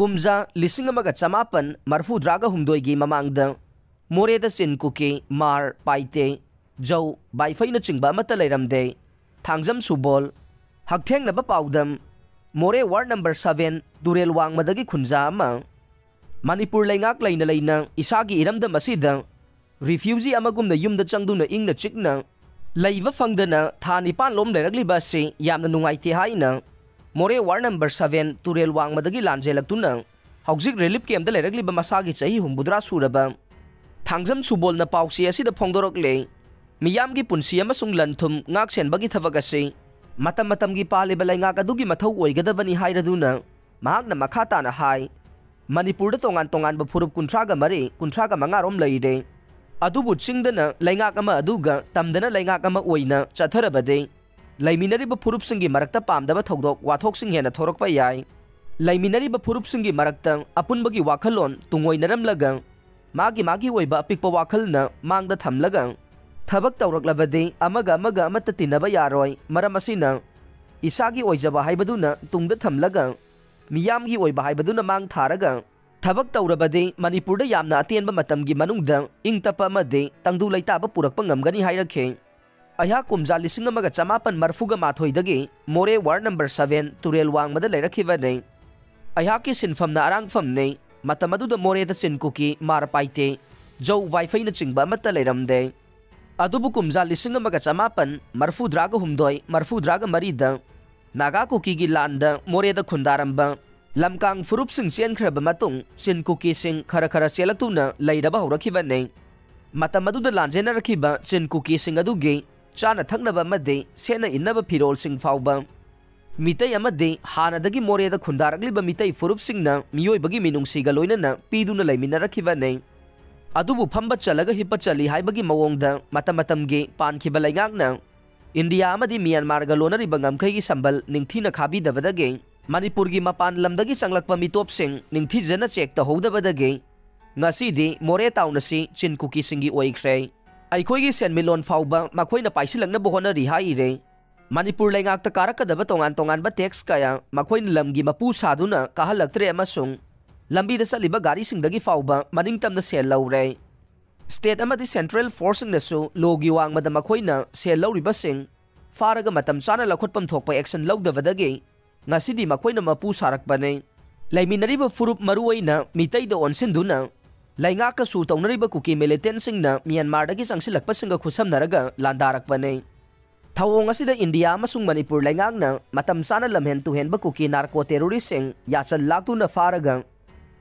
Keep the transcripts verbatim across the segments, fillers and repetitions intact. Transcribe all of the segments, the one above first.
ꯀꯨꯝꯖꯥ ꯂꯤꯁꯤꯡ ꯑꯃꯒ ꯆꯃꯥꯄꯟ ꯃꯔꯐꯨꯇꯔꯥꯒ ꯍꯨꯝꯗꯣꯏꯒꯤ ꯃꯃꯥꯡꯗ ꯃꯣꯔꯦꯗ ꯆꯤꯟ ꯀꯨꯀꯤ, ꯃꯥꯔ, ꯄꯥꯏꯇꯦ, ꯖꯧ, ꯕꯥꯏꯐꯩꯅꯆꯤꯡꯕ ꯑꯃꯠꯇ ꯂꯩꯔꯝꯗꯦ꯫ ꯊꯥꯡꯖꯝ ꯁꯨꯕꯣꯜ, ꯍꯛꯊꯦꯡꯅꯕ ꯄꯥꯎꯗꯝ, ꯃꯣꯔꯦ ꯋꯥꯔꯗ ꯅꯝꯕꯔ ꯁꯚꯦꯟ ꯇꯨꯔꯦꯜ ꯋꯥꯡꯃꯗꯒꯤ ꯈꯨꯟꯖꯥ ꯑꯃ꯫ ꯃꯅꯤꯄꯨꯔ ꯂꯩꯉꯥꯛ ꯂꯩꯅ ꯂꯩꯅ ꯏꯁꯥꯒꯤ ꯏꯔꯝꯗꯝ ꯑꯁꯤꯗ ꯔꯤꯐ꯭ꯌꯨꯖꯤ ꯑꯃꯒꯨꯝꯅ ꯌꯨꯝꯗ ꯆꯪꯗꯨꯅ ꯏꯪꯅ ꯆꯤꯛꯅ ꯂꯩꯕ ꯐꯪꯗꯅ ꯊꯥ ꯅꯤꯄꯥꯟ ꯂꯣꯝ ꯂꯩꯔꯛꯂꯤꯕ ꯑꯁꯤ ꯌꯥꯝꯅ ꯅꯨꯡꯉꯥꯏꯇꯦ ꯍꯥꯏꯅ ꯃꯣꯔꯦ ꯋꯥꯔꯗ ꯅꯝꯕꯔ ꯁꯚꯦꯟ ꯇꯨꯔꯦꯜ ꯋꯥꯡꯃꯗꯒꯤ ꯂꯥꯟꯖꯦꯜꯂꯛꯇꯨꯅ ꯍꯧꯖꯤꯛ ꯔꯤꯂꯤꯐ ꯀꯦꯝꯞꯇ ꯂꯩꯔꯛꯂꯤꯕ ꯃꯁꯥꯒꯤ ꯆꯍꯤ ꯍꯨꯝꯐꯨꯇꯔꯥ ꯁꯨꯔꯕ ꯊꯥꯡꯖꯝ ꯁꯨꯕꯣꯜꯅ ꯄꯥꯎꯆꯦ ꯑꯁꯤꯗ ꯐꯣꯡꯗꯣꯔꯛꯂꯦ꯫ ꯃꯤꯌꯥꯝꯒꯤ ꯄꯨꯟꯁꯤ ꯑꯃꯁꯨꯡ ꯂꯟ ꯊꯨꯝ ꯉꯥꯛ ꯁꯦꯟꯕꯒꯤ ꯊꯕꯛ ꯑꯁꯤ ꯃꯇꯝ ꯃꯇꯝꯒꯤ ꯄꯥꯜꯂꯤꯕ ꯂꯩꯉꯥꯛ ꯑꯗꯨꯒꯤ ꯃꯊꯧ ꯑꯣꯏꯒꯗꯕꯅꯤ ꯍꯥꯏꯔꯗꯨꯅ ꯃꯍꯥꯛꯅ ꯃꯈꯥ ꯇꯥꯅ ꯍꯥꯏ, ꯃꯅꯤꯄꯨꯔꯗ ꯇꯣꯉꯥꯟ ꯇꯣꯉꯥꯟꯕ ꯐꯨꯔꯨꯞ ꯀꯨꯟꯊ꯭ꯔꯥꯒ ꯃꯔꯤ, ꯀꯨꯟꯊ꯭ꯔꯥꯒ ꯃꯉꯥ ꯔꯣꯝ ꯂꯩꯔꯦ꯫ ꯑꯗꯨꯕꯨ ꯆꯤꯡꯗꯅ ꯂꯩꯉꯥꯛ ꯑꯃ ꯑꯗꯨꯒ ꯇꯝꯗꯅ ꯂꯩꯉꯥꯛ ꯑꯃ ꯑꯣꯏꯅ ꯆꯠꯊꯔꯕꯗꯤ ꯂꯩꯃꯤꯟꯅꯔꯤꯕ ꯐꯨꯔꯨꯞꯁꯤꯡꯒꯤ ꯃꯔꯛꯇ ꯄꯥꯝꯗꯕ ꯊꯧꯗꯣꯛ ꯋꯥꯊꯣꯛꯁꯤꯡ ꯍꯦꯟꯅ ꯊꯣꯔꯛꯄ ꯌꯥꯏ꯫ ꯂꯩꯃꯤꯟꯅꯔꯤꯕ ꯐꯨꯔꯨꯞꯁꯤꯡꯒꯤ ꯃꯔꯛꯇ ꯑꯄꯨꯟꯕꯒꯤ ꯋꯥꯈꯜꯂꯣꯟ ꯇꯨꯡꯑꯣꯏꯅꯔꯝꯂꯒ ꯃꯥꯒꯤ ꯃꯥꯒꯤ ꯑꯣꯏꯕ ꯑꯄꯤꯛꯄ ꯋꯥꯈꯜꯅ ꯃꯥꯡꯗ ꯊꯝꯂꯒ ꯊꯕꯛ ꯇꯧꯔꯛꯂꯕꯗꯤ ꯑꯃꯒ ꯑꯃꯒ ꯑꯃꯠꯇ ꯇꯤꯟꯅꯕ ꯌꯥꯔꯣꯏ꯫ ꯃꯔꯝ ꯑꯁꯤꯅ ꯏꯁꯥꯒꯤ ꯑꯣꯏꯖꯕ ꯍꯥꯏꯕꯗꯨꯅ ꯇꯨꯡꯗ ꯊꯝꯂꯒ ꯃꯤꯌꯥꯝꯒꯤ ꯑꯣꯏꯕ ꯍꯥꯏꯕꯗꯨꯅ ꯃꯥꯡ ꯊꯥꯔꯒ ꯊꯕꯛ ꯇꯧꯔꯕꯗꯤ ꯃꯅꯤꯄꯨꯔꯗ ꯌꯥꯝꯅ ꯑꯇꯦꯟꯕ ꯃꯇꯝꯒꯤ ꯃꯅꯨꯡꯗ ꯏꯪ ꯇꯞꯄ ꯑꯃꯗꯤ ꯇꯪꯗꯨ ꯂꯩꯇꯥꯕ ꯄꯨꯔꯛꯄ ꯉꯝꯒꯅꯤ ꯍꯥꯏꯔꯛꯈꯤ꯫ ꯑꯩꯍꯥꯛ ꯀꯨꯝꯖꯥ ꯂꯤꯁꯤꯡ ꯑꯃꯒ ꯆꯃꯥꯄꯟ ꯃꯔꯐꯨꯒ ꯃꯥꯊꯣꯏꯗꯒꯤ ꯃꯣꯔꯦ ꯋꯥꯔꯗ ꯅꯝꯕꯔ ꯁꯚꯦꯟ ꯇꯨꯔꯦꯜ ꯋꯥꯡꯃꯗ ꯂꯩꯔꯛꯈꯤꯕꯅꯤ꯫ ꯑꯩꯍꯥꯛꯀꯤ ꯁꯤꯟꯐꯝꯅ ꯑꯔꯥꯡꯐꯝꯅꯤ꯫ ꯃꯇꯝ ꯑꯗꯨꯗ ꯃꯣꯔꯦꯗ ꯆꯤꯟ ꯀꯨꯀꯤ, ꯃꯥꯔ ꯄꯥꯏꯇꯦ, ꯖꯧ ꯋꯥꯏꯐꯩꯅꯆꯤꯡꯕ ꯑꯃꯠꯇ ꯂꯩꯔꯝꯗꯦ꯫ ꯑꯗꯨꯕꯨ ꯀꯨꯝꯖꯥ ꯂꯤꯁꯤꯡ ꯑꯃꯒ ꯆꯃꯥꯄꯟ ꯃꯔꯐꯨꯇꯔꯥꯒ ꯍꯨꯝꯗꯣꯏ, ꯃꯔꯐꯨꯇꯔꯥꯒ ꯃꯔꯤꯗ ꯅꯥꯒꯥ ꯀꯨꯀꯤꯒꯤ ꯂꯥꯟꯗ ꯃꯣꯔꯦꯗ ꯈꯨꯟꯗꯥꯔꯝꯕ ꯂꯝꯀꯥꯡ ꯐꯨꯔꯨꯞꯁꯤꯡ ꯆꯦꯟꯈ꯭ꯔꯕ ꯃꯇꯨꯡ ꯆꯤꯟ ꯀꯨꯀꯤꯁꯤꯡ ꯈꯔ ꯈꯔ ꯆꯦꯜꯂꯛꯇꯨꯅ ꯂꯩꯔꯕ ꯍꯧꯔꯛꯈꯤꯕꯅꯤ꯫ ꯃꯇꯝ ꯑꯗꯨꯗ ꯂꯥꯟꯖꯦꯟꯅꯔꯛꯈꯤꯕ ꯆꯤꯟ ꯀꯨꯀꯤꯁꯤꯡ ꯑꯗꯨꯒꯤ ꯆꯥꯅ ꯊꯛꯅꯕ ꯑꯃꯗꯤ ꯁꯦꯠꯅ ꯏꯟꯅꯕ ꯐꯤꯔꯣꯜꯁꯤꯡ ꯐꯥꯎꯕ ꯃꯤꯇꯩ ꯑꯃꯗꯤ ꯍꯥꯟꯅꯗꯒꯤ ꯃꯣꯔꯦꯗ ꯈꯨꯟꯗꯥꯔꯛꯂꯤꯕ ꯃꯤꯇꯩ ꯐꯨꯔꯨꯞꯁꯤꯡꯅ ꯃꯤꯑꯣꯏꯕꯒꯤ ꯃꯤꯅꯨꯡꯁꯤꯒ ꯂꯣꯏꯅꯅ ꯄꯤꯗꯨꯅ ꯂꯩꯃꯤꯟꯅꯔꯛꯈꯤꯕꯅꯤ꯫ ꯑꯗꯨꯕꯨ ꯐꯝꯕ ꯆꯠꯂꯒ ꯍꯤꯞꯄ ꯆꯠꯂꯤ ꯍꯥꯏꯕꯒꯤ ꯃꯑꯣꯡꯗ ꯃꯇꯝ ꯃꯇꯝꯒꯤ ꯄꯥꯟꯈꯤꯕ ꯂꯩꯉꯥꯛꯅ ꯏꯟꯗꯤꯌꯥ ꯑꯃꯗꯤ ꯃ꯭ꯌꯥꯟꯃꯥꯔꯒ ꯂꯣꯟꯅꯔꯤꯕ ꯉꯝꯈꯩꯒꯤ ꯁꯝꯕꯜ ꯅꯤꯡꯊꯤꯅ ꯈꯥꯕꯤꯗꯕꯗꯒꯤ ꯃꯅꯤꯄꯨꯔꯒꯤ ꯃꯄꯥꯟ ꯂꯝꯗꯒꯤ ꯆꯪꯂꯛꯄ ꯃꯤꯇꯣꯞꯁꯤꯡ ꯅꯤꯡꯊꯤꯖꯅ ꯆꯦꯛ ꯇꯧꯍꯧꯗꯕꯗꯒꯤ ꯉꯁꯤꯗꯤ ꯃꯣꯔꯦ ꯇꯥꯎꯟ ꯑꯁꯤ ꯆꯤꯟ ꯀꯨꯀꯤꯁꯤꯡꯒꯤ ꯑꯣꯏꯈ꯭ꯔꯦ꯫ ꯑꯩꯈꯣꯏꯒꯤ ꯁꯦꯟꯃꯤꯠꯂꯣꯟ ꯐꯥꯎꯕ ꯃꯈꯣꯏꯅ ꯄꯥꯏꯁꯤꯜꯂꯛꯅꯕ ꯍꯣꯠꯅꯔꯤ ꯍꯥꯏꯔꯦ꯫ ꯃꯅꯤꯄꯨꯔ ꯂꯩꯉꯥꯛꯇ ꯀꯥꯔꯛꯀꯗꯕ ꯇꯣꯉꯥꯟ ꯇꯣꯉꯥꯟꯕ ꯇꯦꯛꯁ ꯀꯌꯥ ꯃꯈꯣꯏꯅ ꯂꯝꯒꯤ ꯃꯄꯨ ꯁꯥꯗꯨꯅ ꯀꯥꯍꯜꯂꯛꯇ꯭ꯔꯦ ꯑꯃꯁꯨꯡ ꯂꯝꯕꯤꯗ ꯆꯠꯂꯤꯕ ꯒꯥꯔꯤꯁꯤꯡꯗꯒꯤ ꯐꯥꯎꯕ ꯃꯅꯤꯡꯇꯝꯅ ꯁꯦꯜ ꯂꯧꯔꯦ꯫ ꯁ꯭ꯇꯦꯠ ꯑꯃꯗꯤ ꯁꯦꯟꯇ꯭ꯔꯦꯜ ꯐꯣꯔꯁꯁꯤꯡꯅꯁꯨ ꯂꯣꯒꯤ ꯋꯥꯡꯃꯗ ꯃꯈꯣꯏꯅ ꯁꯦꯜ ꯂꯧꯔꯤꯕꯁꯤꯡ ꯐꯥꯔꯒ ꯃꯇꯝ ꯆꯥꯅ ꯂꯧꯈꯠꯐꯝ ꯊꯣꯛꯄ ꯑꯦꯛꯁꯟ ꯂꯧꯗꯕꯗꯒꯤ ꯉꯁꯤꯗꯤ ꯃꯈꯣꯏꯅ ꯃꯄꯨ ꯁꯥꯔꯛꯄꯅꯤ꯫ ꯂꯩꯃꯤꯟꯅꯔꯤꯕ ꯐꯨꯔꯨꯞ ꯃꯔꯨꯑꯣꯏꯅ ꯃꯤꯇꯩꯗ ꯑꯣꯟꯁꯤꯟꯗꯨꯅ ꯂꯩꯉꯥꯛꯀ ꯁꯨ ꯇꯧꯅꯔꯤꯕ ꯀꯨꯀꯤ ꯃꯤꯂꯤꯇꯦꯟꯁꯤꯡꯅ ꯃ꯭ꯌꯥꯟꯃꯥꯔꯗꯒꯤ ꯆꯪꯁꯤꯜꯂꯛꯄꯁꯤꯡꯒ ꯈꯨꯠꯁꯝꯅꯔꯒ ꯂꯥꯟꯗꯥꯔꯛꯄꯅꯤ꯫ ꯊꯧꯑꯣꯡ ꯑꯁꯤꯗ ꯏꯟꯗꯤꯌꯥ ꯑꯃꯁꯨꯡ ꯃꯅꯤꯄꯨꯔ ꯂꯩꯉꯥꯛꯅ ꯃꯇꯝ ꯆꯥꯅ ꯂꯝꯍꯦꯟ ꯇꯨꯍꯦꯟꯕ ꯀꯨꯀꯤ ꯅꯥꯔꯀꯣ ꯇꯦꯔꯣꯔꯤꯁꯁꯤꯡ ꯌꯥꯆꯜ ꯂꯥꯛꯇꯨꯅ ꯐꯥꯔꯒ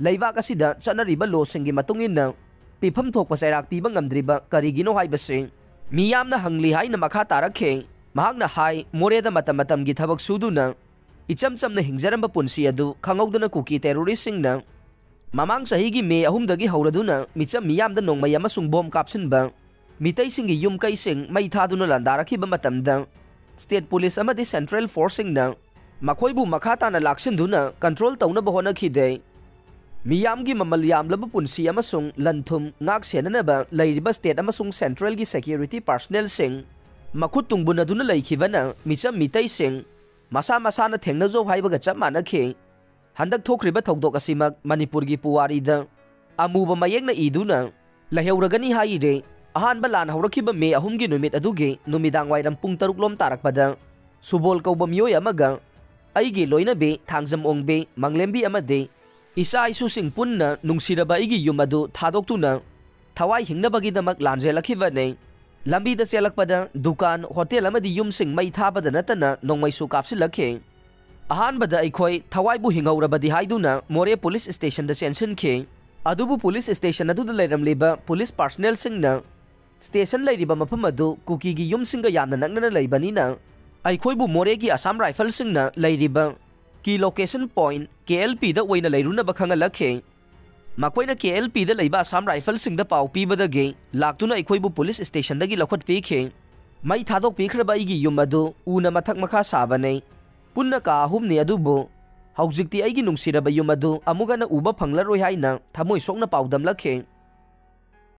ꯂꯩꯕꯥꯛ ꯑꯁꯤꯗ ꯆꯠꯅꯔꯤꯕ ꯂꯣꯁꯤꯡꯒꯤ ꯃꯇꯨꯡ ꯏꯟꯅ ꯄꯤꯐꯝ ꯊꯣꯛꯄ ꯆꯩꯔꯥꯛ ꯄꯤꯕ ꯉꯝꯗ꯭ꯔꯤꯕ ꯀꯔꯤꯒꯤꯅꯣ ꯍꯥꯏꯕꯁꯤ ꯃꯤꯌꯥꯝꯅ ꯍꯪꯂꯤ ꯍꯥꯏꯅ ꯃꯈꯥ ꯇꯥꯔꯛꯈꯤ꯫ ꯃꯍꯥꯛꯅ ꯍꯥꯏ, ꯃꯣꯔꯦꯗ ꯃꯇꯝ ꯃꯇꯝꯒꯤ ꯊꯕꯛ ꯁꯨꯗꯨꯅ ꯏꯆꯝ ꯆꯝꯅ ꯍꯤꯡꯖꯔꯝꯕ ꯄꯨꯟꯁꯤ ꯑꯗꯨ ꯈꯪꯍꯧꯗꯅ ꯀꯨꯀꯤ ꯇꯦꯔꯣꯔꯤꯁꯁꯤꯡꯅ ꯃꯃꯥꯡ ꯆꯍꯤꯒꯤ ꯃꯦ ꯑꯍꯨꯝꯗꯒꯤ ꯍꯧꯔꯗꯨꯅ ꯃꯤꯆꯝ ꯃꯤꯌꯥꯝꯗ ꯅꯣꯡꯃꯩ ꯑꯃꯁꯨꯡ ꯕꯣꯝ ꯀꯥꯞꯁꯤꯟꯕ, ꯃꯤꯇꯩꯁꯤꯡꯒꯤ ꯌꯨꯝ ꯀꯩꯁꯤꯡ ꯃꯩ ꯊꯥꯗꯨꯅ ꯂꯥꯟꯗꯥꯔꯛꯈꯤꯕ ꯃꯇꯝꯗ, ꯁ꯭ꯇꯦꯠ ꯄꯨꯂꯤꯁ ꯑꯃꯗꯤ ꯁꯦꯟꯇ꯭ꯔꯦꯜ ꯐꯣꯔꯁꯁꯤꯡꯅ ꯃꯈꯣꯏꯕꯨ ꯃꯈꯥ ꯇꯥꯅ ꯂꯥꯛꯁꯤꯟꯗꯨꯅ ꯀꯟꯇ꯭ꯔꯣꯜ ꯇꯧꯅꯕ ꯍꯣꯠꯅꯈꯤꯗꯦ꯫ ꯃꯤꯌꯥꯝꯒꯤ ꯃꯃꯜ ꯌꯥꯝꯂꯕ ꯄꯨꯟꯁꯤ ꯑꯃꯁꯨꯡ ꯂꯟ ꯊꯨꯝ ꯉꯥꯛ ꯁꯦꯟꯅꯅꯕ ꯂꯩꯔꯤꯕ ꯁ꯭ꯇꯦꯠ ꯑꯃꯁꯨꯡ ꯁꯦꯟꯇ꯭ꯔꯦꯜꯒꯤ ꯁꯦꯀ꯭ꯌꯨꯔꯤꯇꯤ ꯄꯥꯔꯁꯅꯦꯜꯁꯤꯡ ꯃꯈꯨꯠ ꯇꯨꯡꯕꯨꯟꯅꯗꯨꯅ ꯂꯩꯈꯤꯕꯅ ꯃꯤꯆꯝ ꯃꯤꯇꯩꯁꯤꯡ ꯃꯁꯥ ꯃꯁꯥꯅ ꯊꯦꯡꯅꯖꯧ ꯍꯥꯏꯕꯒ ꯆꯞ ꯃꯥꯟꯅꯈꯤ꯫ ꯍꯟꯗꯛ ꯊꯣꯛꯈ꯭ꯔꯤꯕ ꯊꯧꯗꯣꯛ ꯑꯁꯤꯃꯛ ꯃꯅꯤꯄꯨꯔꯒꯤ ꯄꯨꯋꯥꯔꯤꯗ ꯑꯃꯨꯕ ꯃꯌꯦꯛꯅ ꯏꯗꯨꯅ ꯂꯩꯍꯧꯔꯒꯅꯤ ꯍꯥꯏꯔꯤ꯫ ꯑꯍꯥꯟꯕ ꯂꯥꯟ ꯍꯧꯔꯛꯈꯤꯕ ꯃꯦ ꯑꯍꯨꯝꯒꯤ ꯅꯨꯃꯤꯠ ꯑꯗꯨꯒꯤ ꯅꯨꯃꯤꯗꯥꯡ ꯋꯥꯏꯔꯝ ꯄꯨꯡ ꯇꯔꯨꯛ ꯂꯣꯝ ꯇꯥꯔꯛꯄꯗ ꯁꯨꯕꯣꯜ ꯀꯧꯕ ꯃꯤꯑꯣꯏ ꯑꯃꯒ ꯑꯩꯒꯤ ꯂꯣꯏꯅꯕꯤ ꯊꯥꯡꯖꯝ ꯑꯣꯡꯕꯤ, ꯃꯪꯂꯦꯝꯕꯤ ꯑꯃꯗꯤ ꯏꯆꯥ ꯏꯁꯨꯁꯤꯡ ꯄꯨꯟꯅ ꯅꯨꯡꯁꯤꯔꯕ ꯑꯩꯒꯤ ꯌꯨꯝ ꯑꯗꯨ ꯊꯥꯗꯣꯛꯇꯨꯅ ꯊꯋꯥꯏ ꯍꯤꯡꯅꯕꯒꯤꯗꯃꯛ ꯂꯥꯟꯖꯦꯜꯂꯛꯈꯤꯕꯅꯤ꯫ ꯂꯝꯕꯤꯗ ꯆꯦꯜꯂꯛꯄꯗ ꯗꯨꯀꯥꯟ, ꯍꯣꯇꯦꯜ ꯑꯃꯗꯤ ꯌꯨꯝꯁꯤꯡ ꯃꯩ ꯊꯥꯕꯗ ꯅꯠꯇꯅ ꯅꯣꯡꯃꯩꯁꯨ ꯀꯥꯞꯁꯤꯜꯂꯛꯈꯤ꯫ ꯑꯍꯥꯟꯕꯗ ꯑꯩꯈꯣꯏ ꯊꯋꯥꯏꯕꯨ ꯍꯤꯡꯍꯧꯔꯕꯗꯤ ꯍꯥꯏꯗꯨꯅ ꯃꯣꯔꯦ ꯄꯨꯂꯤꯁ ꯁ꯭ꯇꯦꯁꯟꯗ ꯆꯦꯟꯁꯤꯟꯈꯤ꯫ ꯑꯗꯨꯕꯨ ꯄꯨꯂꯤꯁ ꯁ꯭ꯇꯦꯁꯟ ꯑꯗꯨꯗ ꯂꯩꯔꯝꯂꯤꯕ ꯄꯨꯂꯤꯁ ꯄꯥꯔꯁꯅꯦꯜꯁꯤꯡꯅ ꯁ꯭ꯇꯦꯁꯟ ꯂꯩꯔꯤꯕ ꯃꯐꯝ ꯑꯗꯨ ꯀꯨꯀꯤꯒꯤ ꯌꯨꯝꯁꯤꯡꯒ ꯌꯥꯝꯅ ꯅꯛꯅꯅ ꯂꯩꯕꯅꯤꯅ ꯑꯩꯈꯣꯏꯕꯨ ꯃꯣꯔꯦꯒꯤ ꯑꯁꯥꯝ ꯔꯥꯏꯐꯜꯁꯤꯡꯅ ꯂꯩꯔꯤꯕ ꯀꯤ ꯂꯣꯀꯦꯁꯟ ꯄꯣꯏꯟꯠ ꯀꯦ ꯑꯦꯜ ꯄꯤꯗ ꯑꯣꯏꯅ ꯂꯩꯔꯨꯅꯕ ꯈꯪꯍꯜꯂꯛꯈꯤ꯫ ꯃꯈꯣꯏꯅ ꯀꯦ ꯑꯦꯜ ꯄꯤꯗ ꯂꯩꯕ ꯑꯁꯥꯝ ꯔꯥꯏꯐꯜꯁꯤꯡꯗ ꯄꯥꯎ ꯄꯤꯕꯗꯒꯤ ꯂꯥꯛꯇꯨꯅ ꯑꯩꯈꯣꯏꯕꯨ ꯄꯨꯂꯤꯁ ꯁ꯭ꯇꯦꯁꯟꯗꯒꯤ ꯂꯧꯈꯠꯄꯤꯈꯤ꯫ ꯃꯩ ꯊꯥꯗꯣꯛꯄꯤꯈ꯭ꯔꯕ ꯑꯩꯒꯤ ꯌꯨꯝ ꯑꯗꯨ ꯎꯅ ꯃꯊꯛ ꯃꯈꯥ ꯁꯥꯕꯅꯤ꯫ ꯄꯨꯟꯅ ꯀꯥ ꯑꯍꯨꯝꯅꯤ, ꯑꯗꯨꯕꯨ ꯍꯧꯖꯤꯛꯇꯤ ꯑꯩꯒꯤ ꯅꯨꯡꯁꯤꯔꯕ ꯌꯨꯝ ꯑꯗꯨ ꯑꯃꯨꯛ ꯍꯟꯅ ꯎꯕ ꯐꯪꯂꯔꯣꯏ ꯍꯥꯏꯅ ꯊꯃꯣꯏ ꯁꯣꯛꯅ ꯄꯥꯎꯗꯝꯂꯛꯈꯤ꯫